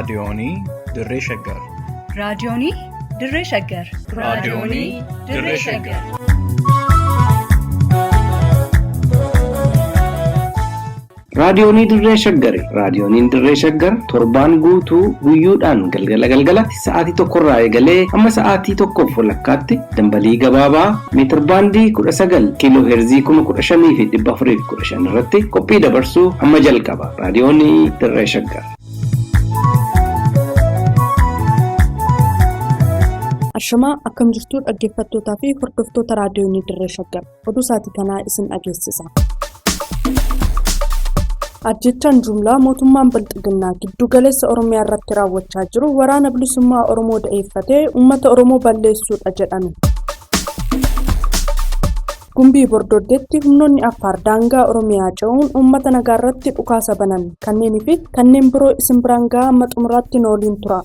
Raadiyoonii Dirree Shaggar. Raadiyoonii Dirree Shaggar. Raadiyoonii Dirree Shaggar. Raadiyoonii Dirree Shaggari. Raadiyooniin Dirree Shaggar torbaan guutuu guyyoodhaan galgala galgalatti sa'aatii tokkorraa eegalee hamma sa'aatii tokkoof walakkaatti dambalii gabaabaa meetirbaandii 19 kiiloo heerzii 15,415 irratti qophii dabarsuu hamma jalqaba. Raadiyoonii Dirree Shaggar. Ashamaa akkam jirtuu dhaggeeffattootaa fi hordoftoota raadiyoonii Dirree Shaggar. Oduu isaatii kanaa isin dhageessisa. Ajjechaan jumlaa mootummaan Bilxiginnaa giddu galeessa Oromiyaa irratti raawwachaa jiru waraana bilisummaa Oromoo da'eeffatee uummata Oromoo balleessuudha jedhame. Gumbii Bordoddeetti humnoonni Affaar daangaa Oromiyaa ce'uun uummata nagaa irratti dhukaasa banan kanneenii fi kanneen biroo isin biraan gahaa amma xumuraatti nu waliin tura.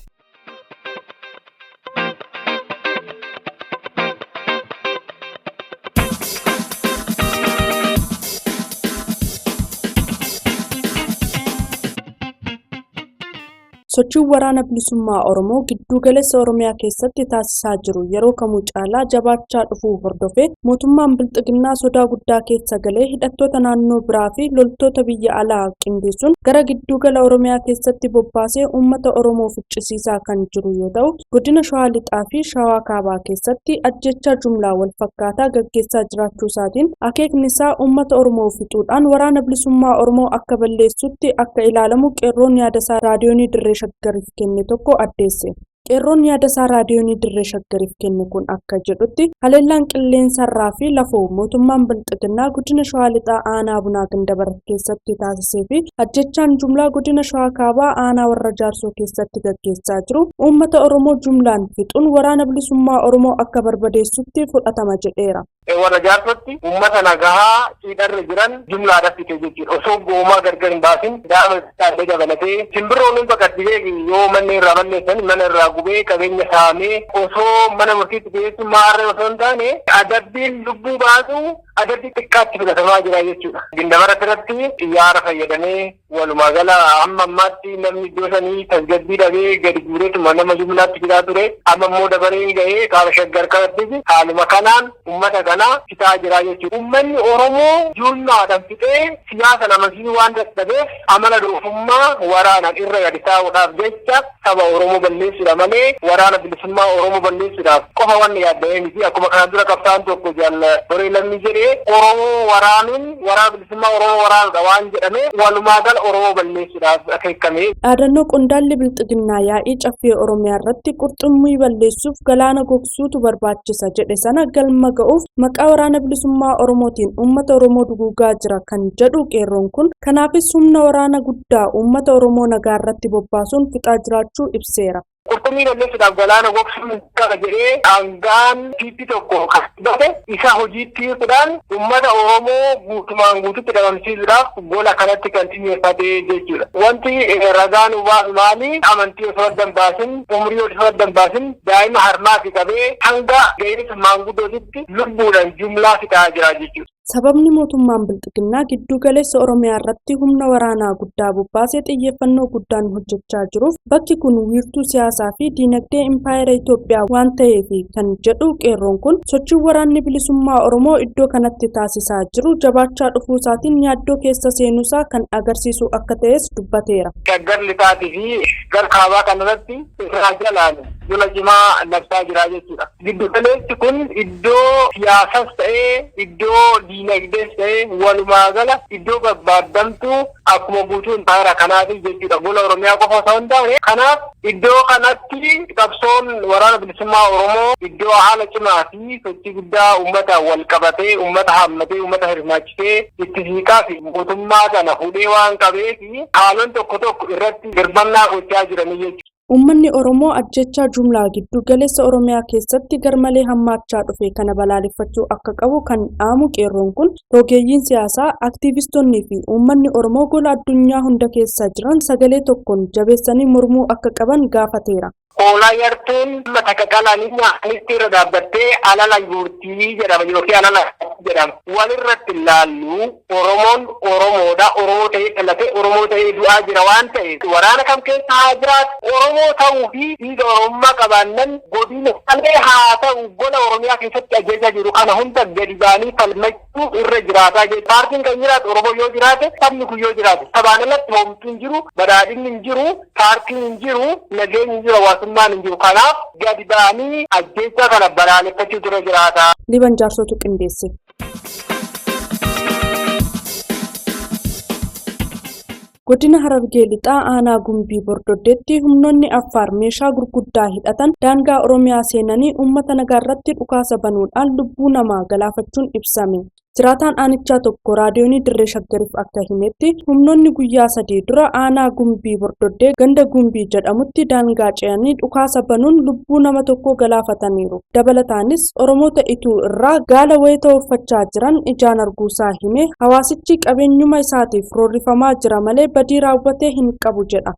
Sochiin waraana bilisummaa Oromoo gidduu galeessa Oromiyaa keessatti taasisaa jiru yeroo kamuu caalaa jabaachaa dhufuu hordofee mootummaan Bilxiginnaa sodaa guddaa keessa galee hidhattoota naannoo biraa fi loltoota biyya alaa qindeessuun gara gidduu gala Oromiyaa keessatti bobbaasee uummata Oromoo ficcisiisaa kan jiru yoo ta'u, godina Shawaa Lixaa fi Shawaa Kaabaa keessatti ajjechaa jumlaa wal fakkaataa gaggeessaa jiraachuu isaatiin akeekni isaa uummata Oromoo fixuudhaan waraana bilisummaa Oromoo akka balleessutti akka ilaalamu qeerroon yaadasaa raadiyoonii Dirree Shaggariif kenne tokko addeesse. Qeerroon yaadasaa raadiyoonii Dirree Shaggariif kenne kun akka jedhutti haleellaan qilleensarraa fi lafoo mootummaan Bilxiginnaa godina Shawaa Lixaa aanaa Bunaa Gindabarat keessatti taasisee fi ajjechaan jumlaa godina Shawaa Kaabaa aanaa Warra Jaarsoo keessatti gaggeessaa jiru uummata Oromoo jumlaan fixuun waraana bilisummaa Oromoo akka barbadeessutti fudhatama jedheera. Warra Jaarsootti uummata nagahaa cidharra jiran jumlaadhaan fixe jechuudha. Osoo goomaa gargar hin baasin daa'ima isaallee dabalatee simbirroon hin baqatti beeki yoo manni irraa balleessan mana irraa gubee qabeenya saamee osoo mana murtiitti dhiyeessu maarree osoo hin taane adabbiin lubbuu baasu adabbii xiqqaatti fudhatamaa jira jechuudha. Gindabarat irratti xiyyaara fayyadamee Walumaa gala hamma ammaatti namni iddoo sanii tasgabbii dhabee gadi guureetuma nama jumlaatti fixaa ture. Amma immoo dabareen gahee kaaba Shaggar kanattis haaluma kanaan uummata kana fixaa jira jechuudha. Uummanni Oromoo jumlaadhaan fixee siyaasaan amansiisuu waan dadhabeef amala doofummaa waraanaan irra gadi taa'uudhaaf jecha saba Oromoo balleessuudha malee waraana bilisummaa Oromoo balleessuudhaaf qofa wanni yaadda'ee miti. Akkuma kanaan dura qabsaa'aan tokko Jaal Boree Lammii jedhe Oromoo waraanuun waraana bilisummaa Oromoo waraanuudha waan jedhame walumaa gala Oromoo balleessuudhaaf akeekame. Dhaadannoo qondaalli Bilxiginnaa yaa'ii Caffee Oromiyaa irratti qurxummii balleessuuf galaana gogsuutu barbaachisa jedhe sana galma ga'uuf maqaa waraana bilisummaa Oromootiin uummata Oromoo duguugaa jira kan jedhu qeerroon kun kanaafis humna waraana guddaa uummata Oromoo nagaa irratti bobbaasuun fixaa jiraachuu ibseera. Qurxummii balleessuudhaaf galaana gogsuun qaba jedhee aangaan PP tokko kan dubbate isa hojiitti hiikuudhaan uummata Oromoo guutumaan guututti dhabamsiisuudhaaf gola kanatti kan xiyyeeffate jechuudha. Wanti ragaa nu baasu maali? Amantii osoo adda hin baasin, umrii osoo adda hin baasin daa'ima harmaatii qabee hanga ga'eessa maanguddootitti lubbuudhaan jumlaa fixaa jira jechuudha. Sababni mootummaan Bilxiginnaa gidduu galeessa Oromiyaa irratti humna waraanaa guddaa bobbaasee xiyyeeffannoo guddaan hojjechaa jiruuf bakki kun wiirtuu siyaasaa fi diinagdee impaayera Itoophiyaa waan ta'eefi kan jedhu qeerroon kun sochiin waraanni bilisummaa Oromoo iddoo kanatti taasisaa jiru jabaachaa dhufuu isaatiin yaaddoo keessa seenuusaa kan agarsiisu akka ta'es dubbateera. Shaggar Lixaatii fi Shaggar Kaabaa kanarratti irraa jalaan lola cimaa labsaa jira jechuudha. Giddu galeessi kun iddoo siyaasas ta'ee iddoo diinagdees ta'ee walumaa gala iddoo barbaaddamtu akkuma guutuu impaayera kanaatiif jechuudha. Gola Oromiyaa qofa osoo hin taane kanaaf iddoo kanatti qabsoon waraana bilisummaa Oromoo iddoo haala cimaa fi sochii guddaa uummata wal qabatee uummata haammatee uummata hirmaachisee itti siiqaa fi mootummaa kana hudhee waan qabeef haalon tokko tokko irratti dirbannaa gochaa jiranii jechuudha. Uummanni Oromoo ajjeechaa jumlaa giddu galeessa Oromiyaa keessatti garmalee hammaachaa dhufe kana balaaleffachuu akka qabu kan dhaamu qeerroon kun rogeeyyiin siyaasaa, aktiivistonnii fi uummanni Oromoo gola addunyaa hunda keessa jiran sagalee tokkoon jabeessanii mormuu akka qaban gaafateera. Hoolaa yartuun takka qalanii nyaanitti irra dhaabbattee alala guurtii jedhama yookiin alala jedhama. Walirratti ilaallu Oromoon Oromoodha. Oromoo ta'ee dhalatee Oromoo ta'ee du'aa jira waan ta'eef waraana kam keessa haa jiraatu Oromoo ta'uu fi dhiiga Oromummaa qabaannan godina malee haa ta'u gola Oromiyaa keessatti ajjeesaa jiru kana hunda gadi ba'anii falmachuu irra jiraataa jiru. Paartiin kan jiraatu Oromoo yoo jiraate sabni kun yoo jiraate sabaan alatti homtuu hin jiru, badhaadhinni hin jiru, paartiin hin jiru, nageenyi hin jiru, hawaasummaan hin jiru. Kanaaf gadi ba'anii ajjeechaa kana balaaleffachuu irra jiraata. Liban Jaarsootu qindeesse. Godina Harargee Lixaa Aanaa Gumbii Bordoddeetti humnoonni Affaar meeshaa gurguddaa hidhatan daangaa Oromiyaa seenanii uummata nagaa irratti dhukaasa banuudhaan lubbuu namaa galaafachuun ibsame. Jiraataan aanichaa tokko raadiyoonii Dirree Shaggariif akka himetti humnoonni guyyaa 3 dura aanaa Gumbii Bordoddee ganda Gumbii jedhamutti daangaa ce'anii dhukaasa banuun lubbuu nama tokko galaafataniiru. Dabalataanis Oromoota Ituu irraa gaala wayita uffachaa jiran ijaan arguusaa hime hawaasichi qabeenyuma isaatiif roorrifamaa jira malee badii raawwatee hin qabu jedha.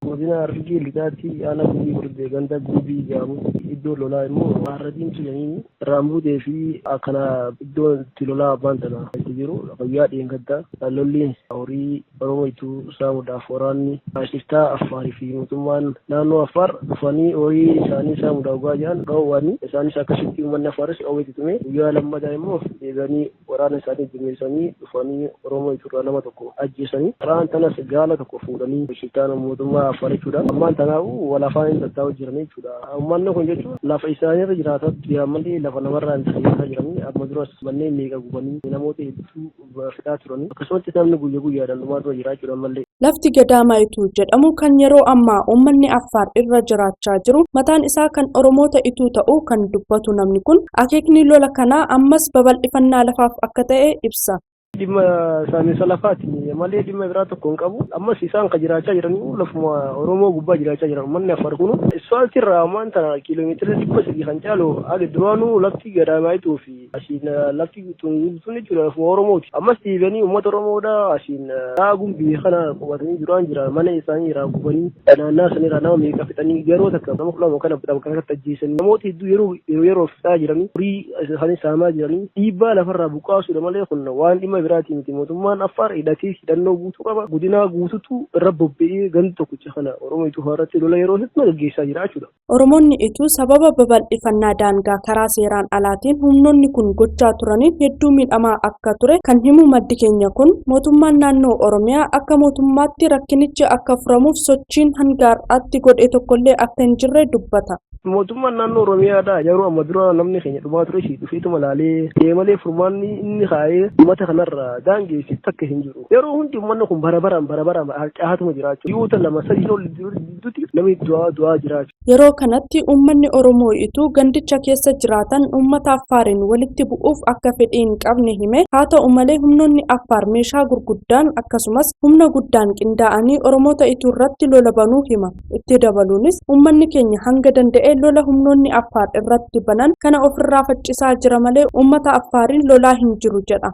Godina Harargee Lixaatti aanaa Gumbii Bordoddee ganda Gumbii jedhamutti iddoo lolaa immoo harra diimtuu jedhanii raambuutee fi akkana iddoo itti lolaa abbaan tana itti jiru guyyaa dheengaddaa lolli horii Oromoo itti saamuudhaaf waraanni shiftaa Affaarii fi mootummaan naannoo Affaar dhufanii horii isaanii saamuudhaaf dhugaa jiran dhoowwanii isaanis akkasitti uummanni Affaaris dhoowwee itti tume guyyaa lammataa immoo deebi'anii waraana isaanii dumeessanii dhufanii Oromoo itti nama tokko ajjeesanii karaan tanas gaala tokko fuudhanii shiftaan mootummaa Affaar jechuudha. Ammaan tanaafuu wal afaan hin tattaa'u jiran jechuudha. Uummanni kun jechuun lafa isaaniirra jiraataa jiran malee lafa namarraa hin jiraataa jiranii amma duras manneen meeqa gubanii namoota hedduu fixaa turanii akkasumatti namni guyya guyyaadhaan dhumaa dura jiraachuudha malee. Lafti Gadaamaa Ituu jedhamu kan yeroo ammaa uummanni Affaar irra jiraachaa jiru mataan isaa kan Oromoota Ituu ta'uu kan dubbatu namni kun akeekni lola kanaa ammas babal'ifannaa lafaaf akka ta'e ibsa. Dhimma saamiinsa lafaati malee dhimma biraa tokko hin qabu. Ammas isaan kan jiraachaa jiranii lafuma Oromoo gubbaa jiraachaa jiran uummanni Affaar kunu. Isfaaltirraa ammaan tana kiiloomeetira 300 kan caalu haga duraanuu lafti Gadaamaa Ituu fi asiin lafti tun jechuudha lafuma Oromooti. Ammas deebi'anii uummata Oromoodha asiin Gumbii kana qubatanii duraan jira mana isaanii irraa gubanii naannaa sanirraa nama meeqa fixanii yeroo takka nama 12 kana kanatti ajjeesanii namoota hedduu yeroo yeroo fixaa jiranii horii isaanii saamaa jiranii dhiibbaa lafarraa buqqaasuudha malee kun waan dhimma biraati miti. Mootummaan Affaar hidhatee hidhannoo guutuu qaba. Godinaa guututu irra bobba'ee ganda tokkicha kana Oromoo Ituu irratti lola yeroo hedduu gaggeessaa jira jechuudha. Oromoonni Ituu sababa babal'ifannaa daangaa karaa seeraan alaatiin humnoonni kun gochaa turaniin hedduu miidhamaa akka ture kan himu maddi keenya kun mootummaan naannoo Oromiyaa akka mootummaatti rakkinichi akka furamuuf sochiin hanga har'aatti godhe tokkollee akka hin jirre dubbata. Mootummaan naannoo Oromiyaadha yeroo amma dura namni keenya dhumaa ture shi dhufeetuma laalee deemalee furmaanni inni kaa'ee uummata kanarra daangeessi takka hin jiru. Yeroo hundi uummanni kun bara baraan bara baraan harcaatuma jiraachuu. Dhiyoota 2 3 ol gidduutti namni du'aa jiraachuu. Yeroo kanatti uummanni Oromoo Ituu gandicha keessa jiraatan uummata Affaariin walitti bu'uuf akka fedhii hin qabne hime haa ta'u malee humnoonni Affaar meeshaa gurguddaan akkasumas humna guddaan qindaa'anii Oromoota Ituu irratti lola banuu hima. Itti dabaluunis uummanni keenya hanga danda'e lola humnoonni Affaar irratti banan kana ofirraa faccisaa jira malee uummata Affaariin lolaa hin jiru jedha.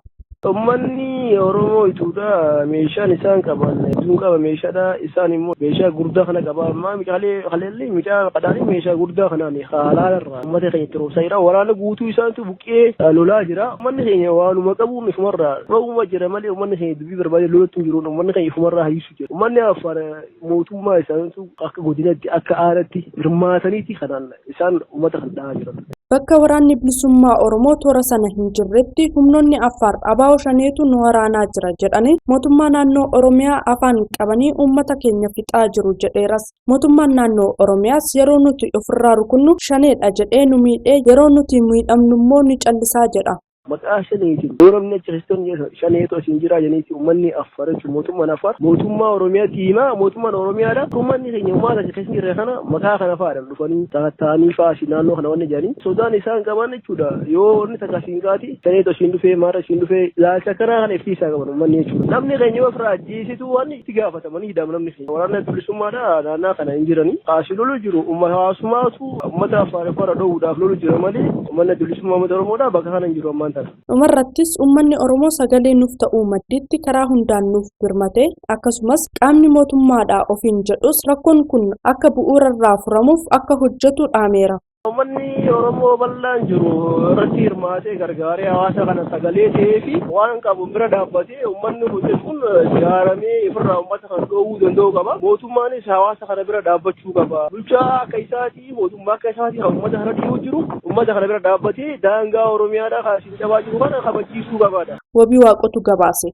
Uummanni Oromoo Ituudha meeshaan isaan qaban hedduun qaba meeshaadha isaan immoo meeshaa gurguddaa kana qaba amma meeshaalee kaleellee meeshaa qadaanii meeshaa gurguddaa kanaan haalaalarraa uummata keenya itti roobsaa jira waraana guutuu isaantu buqqee lolaa jira uummanni keenya waanuma qabuun ifumarraa ba'uuma jira malee uummanni keenya dubbii barbaade lolatti hin jiru uummanni keenya ifumarraa hayyisu jira uummanni Affaar mootummaa isaaniitu akka godinatti akka aadaatti hirmaataniiti kanaan isaan uummata kan dha'aa jiran. Bakka waraanni bilisummaa Oromoo toora sana hin jirretti humnoonni Affaar abaa'oo shaneetu nu waraanaa jira jedhanii mootummaa naannoo Oromiyaa afaan qabanii uummata keenya fixaa jiru jedheeras. Mootummaan naannoo Oromiyaas yeroo nuti ofirraa rukunnu shaneedha jedhee nu miidhee yeroo nuti miidhamnu immoo ni callisaa jedha. Maqaa shaneetiin yoo namni achi keessatti shaneetu asiin jira jedhaniiti uummanni Affaar jechuun mootummaan Affaar mootummaa Oromiyaatti himaa mootummaan Oromiyaadha. Uummanni keenya uummata achi keessa jira kana maqaa kana fa'aadhaan dhufanii taa'anii fa'aa asii naannoo kana wanni jedhanii sodaan isaan qaban jechuudha. Yoo inni takka asiin kaati shaneetu asiin dhufee maara asiin dhufee ilaalcha karaa kana ifti isaa qaban uummanni jechuudha. Namni keenya yoo ofirraa ajjeesitu waan itti gaafatamanii hidhamu namni keenya. Waraanni bilisummaadha naannaa kana hin jiranii. Kaasii lolu jiru uummata hawaasummaatu uummata Affaar irra dhoowwuudhaaf lolu jira malee uummanni bilisummaa uummata Oromoodha bakka kana hin jiru ammaan. tana. Dhumarrattis uummanni Oromoo sagalee nuuf ta'uu maddiitti karaa hundaan nuuf birmate akkasumas qaamni mootummaadhaa ofiin jedhus rakkoon kun akka bu'uurarraa furamuuf akka hojjetu dhaameera. Uummanni Oromoo bal'aan jiru irratti hirmaatee gargaaree hawaasa kana sagalee ta'ee fi waan qabu bira dhaabbatee uummanni kun ijaaramee ofirraa uummata kana dhoowwuu danda'uu qaba. Mootummaanis hawaasa kana bira dhaabbachuu qaba. Bulchaa akka isaatii mootummaa akka isaatii kan uummata kana dhiyoo jiru uummata kana bira dhaabbatee daangaa Oromiyaadhaa kan asiin cabaa jiru kana kabachiisuu qabaadha. Wabii Waaqotu gabaase.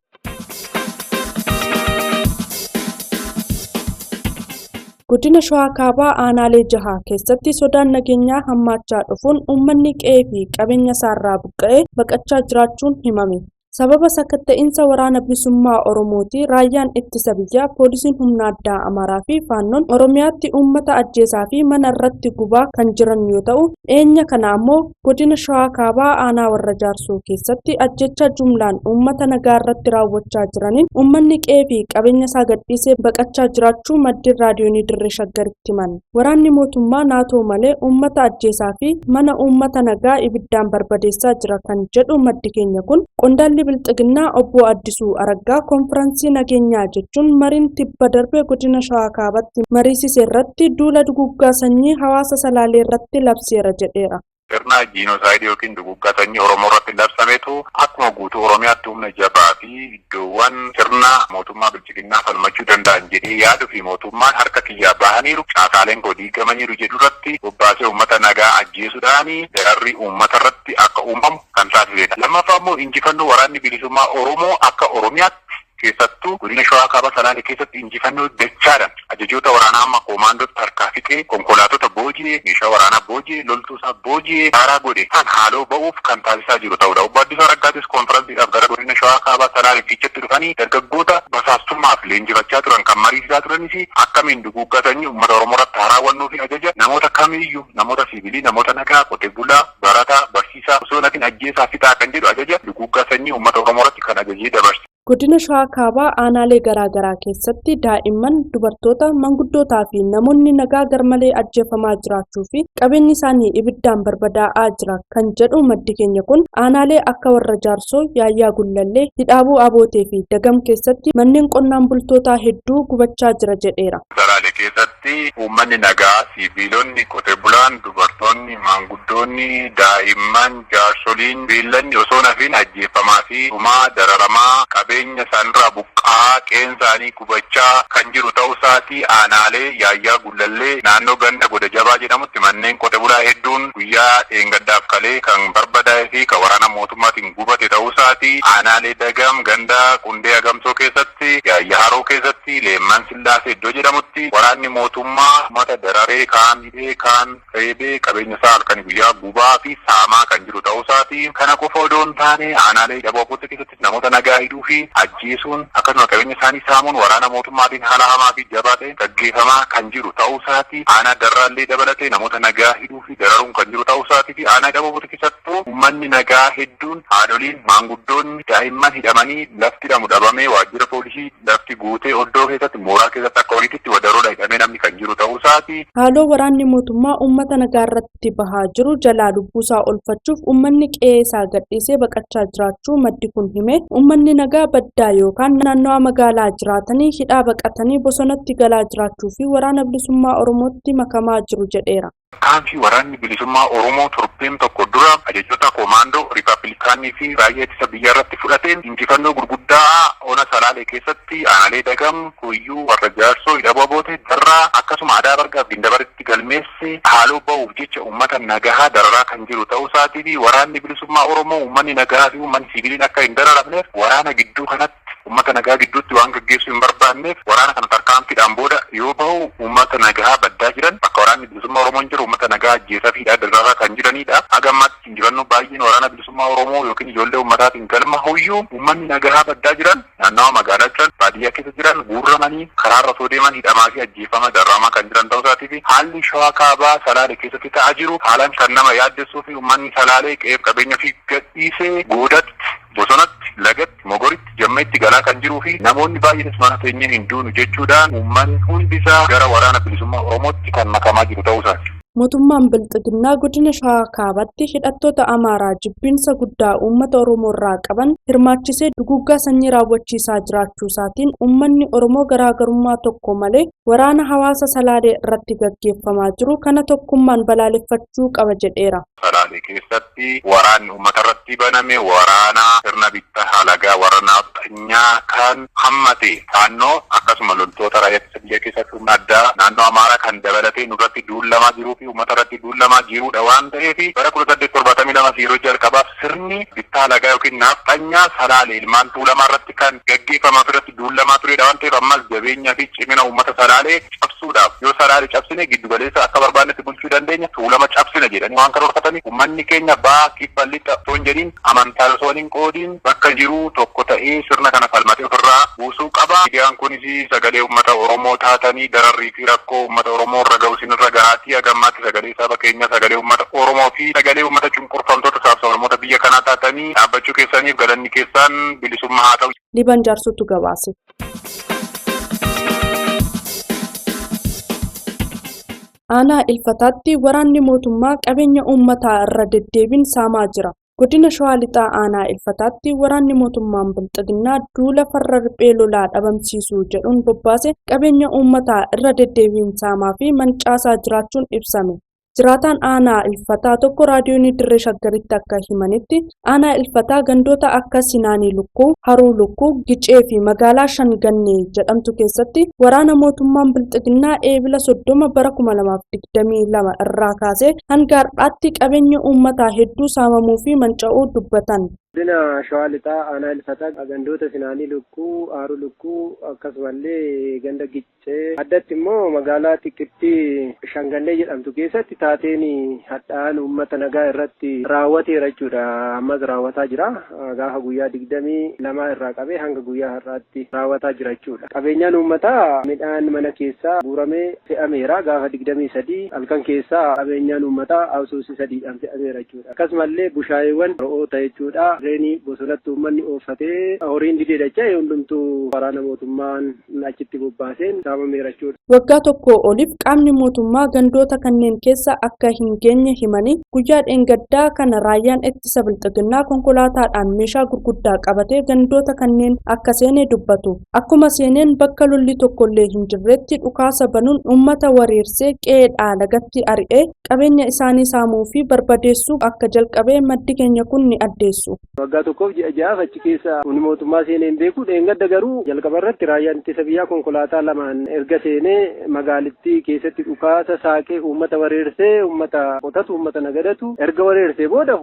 Godina Shawaa Kaabaa aanaalee jaha keessatti sodaan nageenyaa hammaachaa dhufuun uummanni qe'ee fi qabeenya isaarraa buqqa'ee baqachaa jiraachuun himame. Sababa sakatta'insa waraana bilisummaa Oromooti raayyaan ittisa biyyaa poolisiin humna addaa Amaaraa fi Faannoon Oromiyaatti uummata ajjeesaa fi mana irratti gubaa kan jiran yoo ta'u dhiyeenya kana ammoo godina Shawaa Kaabaa aanaa warra Jaarsoo keessatti ajjechaa jumlaan uummata nagaa irratti raawwachaa jiraniin uummanni qe'ee fi qabeenya isaa gadhiisee baqachaa jiraachuu maddeen raadiyoonii Dirree Shaggaritti himan. Waraanni mootummaa naatoo malee uummata ajjeesaa fi mana uummata nagaa ibiddaan barbadeessaa jira kan jedhu maddi keenya kun qondaalli Bilxiginnaa obbo Addisuu Araggaa konfiraansii nageenyaa jechuun mariin tibba darbe godina Shawaa Kaabatti mariisise irratti duula duguggaa sanyii hawaasa Salaalee irratti labseera jedheera. Sirna jiinosaayidii yookiin duguggaa sanyii Oromoo irratti labsametu akkuma guutuu Oromiyaatti humna jabaa fi iddoowwan sirna mootummaa bilchiginnaa falmachuu danda'an jedhee yaaduu fi mootummaan harka kiyyaa bahaniiru caasaaleen koo diigamaniiru jedhu irratti bobbaasee uummata nagaa ajjeesuudhaan dararri uummata irratti akka uumamu kan taasisedha. Lammaffaa immoo injifannoo waraanni bilisummaa Oromoo akka Oromiyaatti keessattuu godina Shawaa Kaabaa Salaalee keessatti injifannoo dachaadhaan ajajoota waraanaa amma koomaandootti harkaa fixee konkolaatota booji'ee meeshaa waraanaa booji'ee loltuusaa booji'ee haaraa godhe kan haaloo ba'uuf kan taasisaa jiru ta'udha. Obbo Addisuu Araggaatis konferansiidhaaf gara godina Shawaa Kaabaa Salaalee fiichatti dhufanii dargaggoota basaastummaaf leenjifachaa turan kan mariisisaa turanis akkamiin duguuggatanii uummata Oromoo irratti haraawwannuu fi ajaja namoota kamiiyyuu namoota siivilii namoota nagaa qotee bulaa barataa barsiisaa osoo natiin ajjeesaa fixaa kan jedhu ajaja duguuggaa sanyii uummata Oromoo irratti kan ajajee dabarse. Godina Shawaa Kaabaa aanaalee garaa garaa keessatti daa'imman, dubartoota, manguddootaa fi namoonni nagaa garmalee ajjeefamaa jiraachuu fi qabeenyi isaanii ibiddaan barbadaa'aa jira kan jedhu maddi keenya kun aanaalee akka warra Jaarsoo, Yaayyaa Gullallee, Hidhaabuu Abootee fi Dagam keessatti manneen qonnaan bultootaa hedduu gubachaa jira jedheera. Salaalee keessatti uummanni nagaa, siviilonni, qotee bulaan, dubartoonni, maanguddoonni, daa'imman, jaarsoliin, beellanni osoo nafiin ajjeefamaa fi dhumaa dararamaa qabeenya isaanirraa buqqaa qe'een isaanii gubachaa kan jiru ta'uu isaatii aanaalee Yaayyaa Gullallee naannoo ganda goda jabaa jedhamutti manneen qote bulaa hedduun guyyaa dheengaddaaf kalee kan barbadaa'ee fi kan waraana mootummaatiin gubate ta'uu isaatii aanaalee Dagam ganda Qundee Agamsoo keessatti Yaayyaa Haroo keessatti Leemman Sillaasee iddoo jedhamutti waraanni mootummaa uummata dararee kaan hidhee kaan reebee qabeenya isaa halkan guyyaa gubaa fi saamaa kan jiru ta'uu isaatii kana qofa odoo hin taane aanaalee Daboo Abootee keessatti namoota nagaa hidhuu fi ajjeesuun akkasuma qabeenya isaanii saamuun waraana mootummaatiin haala hamaa fi jabaa ta'een gaggeeffamaa kan jiru ta'uu isaati. Aanaa Darraallee dabalatee namoota nagaa hidhuu fi dararuun kan jiru ta'uu isaatii fi aanaa Daboo Abootee keessattuu uummanni nagaa hedduun haadholiin maanguddoonni daa'imman hidhamanii lafti hidhamu dhabamee waajjira poolisii lafti guutee oddoo keessatti mooraa keessatti akka horiitti wadaroodha hidhamee namni kan jiru ta'uu isaati. Haaloo waraanni mootummaa uummata nagaa irratti bahaa jiru jalaa lubbuusaa oolfachuuf uummanni qe'ee isaa gadhiisee baqachaa jiraachuu maddi kun hime uummanni nagaa baddaa yookaan naannawa magaalaa jiraatanii hidhaa baqatanii bosonatti galaa jiraachuu fi waraana bilisummaa Oromootti makamaa jiru jedheera. Tarkaanfii waraanni bilisummaa Oromoo torbeen tokko dura ajajoota koomaandoo riippaabilikaanii fi raayyaa ittisa biyyaa irratti fudhateen injifannoo gurguddaa ona Salaalee keessatti aanaalee Dagam, Kuyyuu, Warra Jaarsoo, Hidhaboo Abootee, Darraa akkasuma Adaa Bargaa fi Gindabaritti galmeesse haaloo ba'uuf jecha uummata nagahaa dararaa kan jiru ta'uu isaatii fi waraanni bilisummaa Oromoo uummanni nagahaa fi uummanni siviiliin akka hin dararamneef waraana gidduu kanatti uummata nagaa gidduutti waan gaggeessuu hin barbaanneef waraana kana tarkaanfiidhaan booda yoo bahu uummata nagaa baddaa jiran bakka waraanni bilisummaa Oromoo hin jiru uummata nagaa ajjeesaa fi hidhaa dararaa kan jiranidha. Haga ammaatti injifannoo baay'een waraana bilisummaa Oromoo yookiin ijoollee uummataatiin galma hoyyuu uummanni nagaa baddaa jiran naannawa magaalaa jiran baadiyyaa keessa jiran guurramanii karaarra osoo deeman hidhamaa fi ajjeefama dararamaa kan jiran ta'uu isaatii fi haalli Shawaa Kaabaa Salaalee keessatti ta'aa jiru haalaan kan nama yaaddessuu fi uummanni Salaalee qe'eef qabeenya fi gadhiisee goodatti bosonatti lagatti mogoritti jammeetti galaa kan jiruu fi namoonni baay'eenis mana teenyeen hin duunu jechuudhaan uummanni hundisaa gara waraana bilisummaa Oromootti kan makamaa jiru ta'uu isaati. Mootummaan Bilxiginnaa godina Shawaa Kaabaatti hidhattoota Amaaraa jibbiinsa guddaa uummata Oromoo irraa qaban hirmaachisee duguuggaa sanyii raawwachiisaa jiraachuu isaatiin uummanni Oromoo garaagarummaa tokko malee waraana hawaasa Salaalee irratti gaggeeffamaa jiru kana tokkummaan balaaleffachuu qaba jedheera. Salaalee keessatti waraanni uummata irratti baname waraana sirna bittaa halagaa warra nafxanyaa kan hammate Faannoo akkasuma loltoota raayyaa ittisa biyyaa keessatti humna addaa naannoo Amaaraa kan dabalatee nurratti duulamaa jiruu fi uummata irratti duulamaa jirudha waan ta'eef bara 1872 yeroo jalqabaaf sirni bittaa halagaa yookiin nafxanyaa Salaalee ilmaan Tuulamaa irratti kan gaggeeffamaa irratti duulamaa turedha waan ta'eef ammas jabeenyaa fi cimina uummata Salaalee cabsuudhaaf, yoo Salaalee cabsine giddu galeessa akka barbaannetti bulchuu dandeenya, Tuulama cabsina jedhanii waan karoorfatanii, uummanni keenya baha, kibba, lixa osoo hin jedhin, amantaa osoo hin qoodiin, bakka jiru tokko ta'ee sirna kana falmatee ofirraa buusuu qaba. Miidiyaan kunis sagalee uummata Oromoo taatanii dararrii fi rakkoo uummata Oromoo irra gahu isinirra gahaatii haga ammaatti sagalee saba keenyaa, sagalee uummata Oromoo fi sagalee uummata cunqurfamtoota sabaaf sablammoota biyya kanaa taatanii dhaabbachuu keessaniif galanni keessan bilisummaa haa ta'u. Liiban Jaarsotu gabaase. Aanaa Ilfataatti waraanni mootummaa qabeenya uummataa irra deddeebiin saamaa jira. Godina Shawaa Lixaa Aanaa Ilfataatti waraanni mootummaan Bilxiginnaa duula farra riphee lolaa dhabamsiisuu jedhuun bobbaase qabeenya uummataa irra deddeebiin saamaa fi mancaasaa jiraachuun ibsame. Jiraataan Aanaa Ilfataa tokko Raadiyoonii Dirree Shaggaritti akka himanitti, Aanaa Ilfataa gandoota akka Sinaanii Lukkuu, Haruu Lukkuu, Gicee fi magaalaa Shangannee jedhamtu keessatti waraana mootummaan Bilxiginnaa Eebila 30 bara 2022 irraa kaasee hanga har'aatti qabeenya uummataa hedduu saamamuu fi manca'uu dubbatan. Godina Shawaa Lixaa Aanaa Ilfataa gandoota Sinaanii Lukkuu, Haaruu Lukkuu akkasumallee ganda Giccee, addatti immoo magaalaa xiqqittii Shangannee jedhamtu keessatti taateen hadhaa'aan uummata nagaa irratti raawwateera jechuudha. Ammas raawwataa jira. Gaafa guyyaa 22 irraa qabee hanga guyyaa har'aatti raawwataa jira jechuudha. Qabeenyaan uummataa midhaan mana keessaa guuramee fe'ameera. Gaafa 23 halkan keessaa qabeenyaan uummataa awusuusii sadiidhaan fe'ameera jechuudha. Akkasumallee bushaayeewwan re'oota jechuudha. Reenii bosonatti uummanni ooffatee horiin didee dacha'e hundumtuu waraana mootummaan achitti bobbaaseen saamameera jechuudha. Waggaa tokkoo oliif qaamni mootummaa gandoota kanneen keessa akka hin geenye himanii, guyyaa dheengaddaa kana raayyaan ittisa Bilxiginnaa konkolaataadhaan meeshaa gurguddaa qabatee gandoota kanneen akka seene dubbatu. Akkuma seeneen bakka lolli tokkollee hin jirretti dhukaasa banuun uummata wareersee qe'eedhaa lagatti ari'ee qabeenya isaanii saamuu fi barbadeessuu akka jalqabe maddi keenya kun ni addeessu. Waggaa tokkoof ji'a ja'aaf achi keessa humni mootummaa seenee hin beeku. Dheengadda garuu jalqaba irratti raayyaan ittisa biyyaa konkolaataa lamaan erga seenee magaalittii keessatti dhukaasa saaqee uummata wareersee, uummata qotatu, uummata nagadatu erga wareersee booda,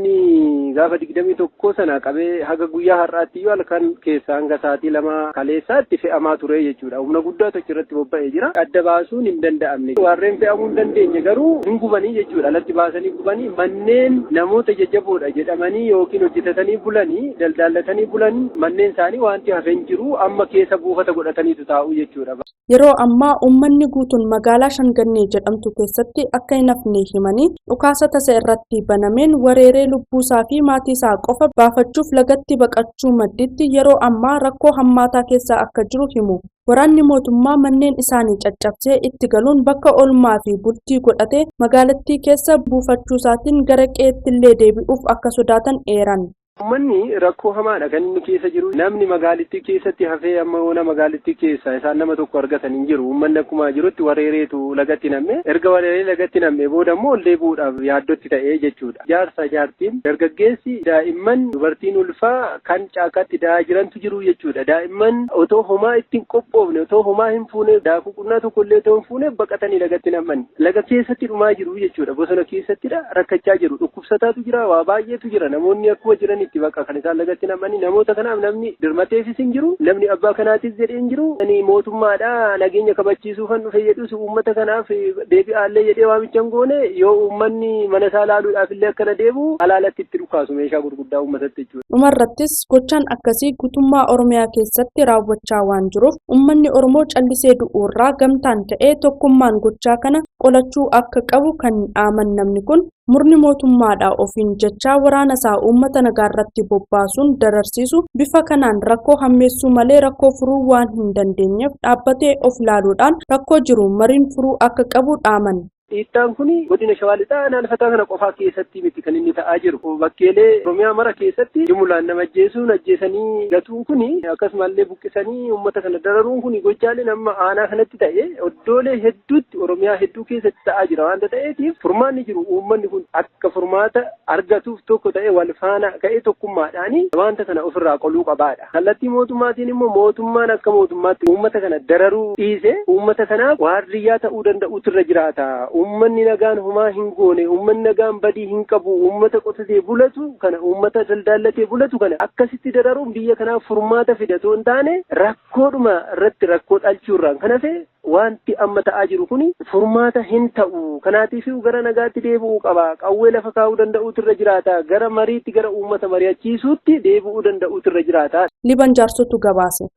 humnoonni gaafa 21 sana qabee haga guyyaa har'aatti iyyuu halkan keessa hanga sa'aatii 2 kaleessaatti fe'amaa ture jechuudha. Humna guddaatu achirratti bobba'ee jira. Adda baasuun hin danda'amne. Warreen fe'amuu hin dandeenye garuu hin gubanii jechuudha. Alatti baasanii gubanii, manneen namoota jajjaboodha jedhamanii yookiin hojjetatanii bulanii, daldaallatanii bulan, manneen isaanii wanti hafe hin jiru, amma keessa buufata godhataniitu taa'u jechuudha. Yeroo ammaa uummanni guutuun magaalaa Shangannee jedhamtu keessatti akka hin hafne himanii, dhukaasa tasa irratti banameen wareeree lubbuusaa fi maatiisaa qofa baafachuuf lagatti baqachuu madditti yeroo ammaa rakkoo hammaataa keessa akka jiru himu. Waraanni mootummaa manneen isaanii caccabsee itti galuun bakka oolmaa fi bultii godhatee magaalattii keessa buufachuusaatiin gara qe'eettillee deebi'uuf akka sodaatan eeran. Uummanni rakkoo hamaadha kan inni keessa jiru. Namni magaalittii keessatti hafee amma yoona magaalittii keessa isaan nama tokko argatan hin jiru. Uummanni akkuma jirutti wareereetu lagatti namme. Erga wareeree lagatti namme booda immoo ol deebi'uudhaaf yaaddotti ta'ee jechuudha. Jaarsa, jaartiin, dargaggeessi, daa'imman, dubartiin ulfaa kan caakkaatti da'aa jirantu jiru jechuudha. Daa'imman otoo homaa ittiin qophoofne, otoo homaa hin fuune, daakuu qunnaa tokko illee otoo hin fuune baqatanii lagatti nam'an. Laga keessatti dhumaa jiru jechuudha. Bosona keessattidha rakkachaa jiru. Dhukkubsataatu jira, waa baay'eetu jira. Namoonni akkuma jiran itti bakka kan isaan lagatti nam'anii, namoota kanaaf namni dirmateefis hin jiru. Namni abbaa kanaatis jedhee hin jiru. Ani mootummaadha, nageenya kabachiisuu kan dhufe jedhus, uummata kanaaf deebi'aallee jedhee waamicha hin goone. Yoo uummanni mana isaa laaluudhaaf illee akkana deebi'u, alaalatti itti dhukaasu meeshaa gurguddaa uummatatti jechuudha. Dhumarrattis gochaan akkasii guutummaa Oromiyaa keessatti raawwachaa waan jiruuf uummanni Oromoo callisee du'uurraa gamtaan ka'ee tokkummaan gochaa kana qolachuu akka qabu kan dhaaman namni kun, murni mootummaadha ofiin jechaa waraana isaa uummata nagaarratti bobbaasuun dararsiisu bifa kanaan rakkoo hammeessuu malee rakkoo furuu waan hin dandeenyeef dhaabbatee of ilaaluudhaan rakkoo jiru mariin furuu akka qabu dhaaman. Dhiittaan kun godina Shawaa Lixaa aanaa Alfataa kana qofaa keessatti miti kan inni ta'aa jiru. Bakkeelee Oromiyaa mara keessatti jumulaan nama ajjeesuun, ajjeesanii gatuun kun, akkasumallee buqqisanii uummata kana dararuun kun, gochaaleen amma aanaa kanatti ta'e iddoolee hedduutti Oromiyaa hedduu keessatti ta'aa jira waanta ta'eetiif, furmaanni jiru uummanni kun akka furmaata argatuuf tokko ta'e wal faana ka'ee tokkummaadhaan wanta kana ofirraa qoluu qabaadha. Kallattii mootummaatiin immoo mootummaan akka mootummaatti uummata kana dararuu dhiise uummata kanaaf waardiyyaa ta'uu danda'utu irra jiraata. Uummanni nagaan homaa hin goone, uummanni nagaan badii hin qabu, uummata qotatee bulatu kana, uummata daldaallatee bulatu kana akkasitti dararuun biyya kanaaf furmaata fida otoo hin taane rakkoodhuma irratti rakkoo dhalchuurraan kan hafe wanti amma ta'aa jiru kun furmaata hin ta'u. Kanaatiif gara nagaatti deebi'uu qaba. Qawwee lafa kaa'uu danda'uutu irra jiraata. Gara mariitti, gara uummata mari'achiisuutti deebi'uu danda'uutu irra jiraata. Liban Jaarsotu gabaase.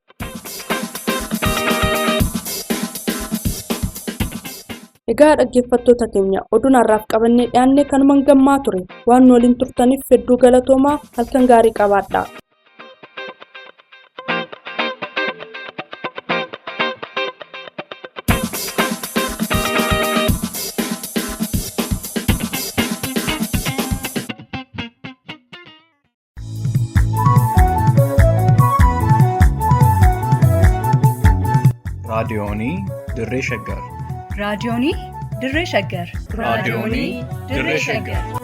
Egaa dhaggeeffattoota keenya, oduun har'aaf qabannee dhiyaanne kanumaan gammaa ture. Waan nu waliin turtaniif hedduu galatoomaa, halkan gaarii qabaadha. Raadiyoonii Dirree Shaggar. Raadiyoonii Dirree Shaggar. Raadiyoonii Dirree Shaggar.